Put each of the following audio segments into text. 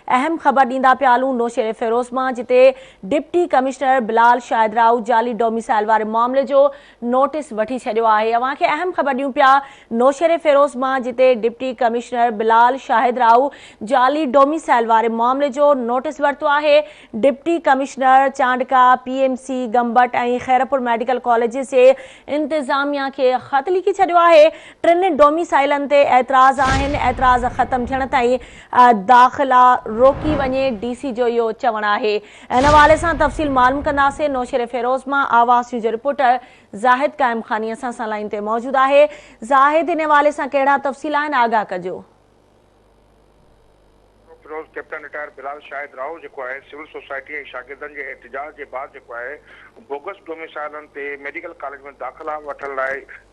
اهم خبر ڏيندا پيا هلون نوشهري فيروز مان جتي ڊپٽي ڪمشنر بلال شاهد رائو جعلي ڊوميسائل واري معاملي جو نوٽيس وٺي ڇڏيو آهي اوهان کي اهم خبر ڏيون پيا نوشهري فيروز مان جتي ڊپٽي ڪمشنر بلال شاهد رائو جعلي ڊوميسائل واري معاملي جو نوٽيس ورتو آهي deputy commissioner Chandka P M C Gambat ۽ Khairpur medical colleges جي انتظاميا کي خط لکي ڇڏيو آهي ٽن ڊوميسائلن تي اعتراض آهن اعتراض ختم ٿيڻ تائين داخلا روڪي وڃي ڊي سي جو اهو چوڻ آهي ان حوالي سان تفصيل معلوم ڪنداسين نوشهري فيروز مان آواز نيوز جو رپورٽر زاهد قائم خاني اسان سان لائين تي موجود آهي زاهد ان حوالي سان ڪهڙا تفصيل آهن آگاهه ڪجو. فيروز ڪيپٽن رٽائر بلال شاهد راهو جيڪو آهي سول سوسائٽي ۽ شاگردن جي احتجاج جي بعد جيڪو آهي بوگس ڊوميسائلن تي ميڊيڪل ڪاليج ۾ داخلا وٺڻ لاء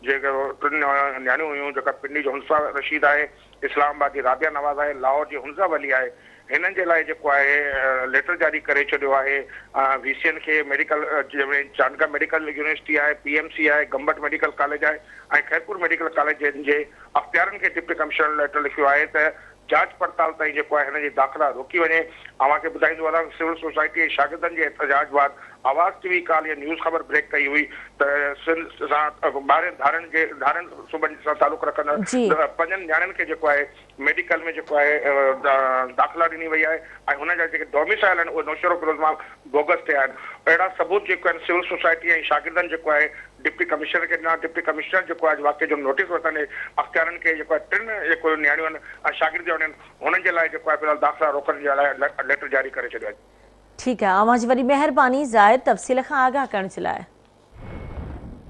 جيڪو ٽن نياڻيون هيون جيڪا پنڊي جو حنسا رشيد آهي اسلام آباد جي رابعه نواز آهي لاهور جي حنزه ولي آهي هنن جي لاء جيڪو آهي ليٽر جاري ڪري ڇڏيو آهي وي سين کي ميڊيڪل جنهن ۾ چانڊڪا ميڊيڪل يونيورسٽي آهي پي ايم سي آهي گمبٽ ميڊيڪل ڪاليج آهي ۽ خيرپور ميڊيڪل ڪاليج جي اختيارين کي ڊپٽي ڪمشنر ليٽر لکيو آهي ته جاچ پڙتال تائين جيڪو آهي هن جي داخلا روڪي وڃي. اوهان کي ٻڌائيندو هلان ته سول سوسائٽي ۽ شاگردن جي احتجاج بعد آواز ٽي وي ڪالهه اها نيوز خبر بريڪ ڪئي هئي ته سنڌ سان ٻاهرين ڌارين جي ڌارين صوبن سان تعلق رکندڙ پنجن نياڻين کي جيڪو آهي ميڊيڪل ۾ جيڪو آهي داخلا ڏني وئي آهي ۽ هن جا جيڪي ڊوميسائل آهن اهي نوشهروفيروز مان بوگس ٿيا آهن. اهڙا ثبوت جيڪو آهن سول سوسائٽي ۽ شاگردن جيڪو آهي ڊپٽي ڪمشنر کي ڏنا، ڊپٽي ڪمشنر جيڪو آهي اڄ واقعي جو نوٽيس وٺندي اختيارين کي جيڪو آهي ٽن جيڪو نياڻيون آهن ۽ شاگردياڻيون آهن هنن جي لاء جيڪو آهي في الحال داخلا روڪڻ جي لاء ليٽر جاري ڪري ڇڏيو آهي. ٺيڪ آهي اوهان جي وڏي مهرباني زاهد تفصيل کان آگاهه ڪرڻ جي لاء.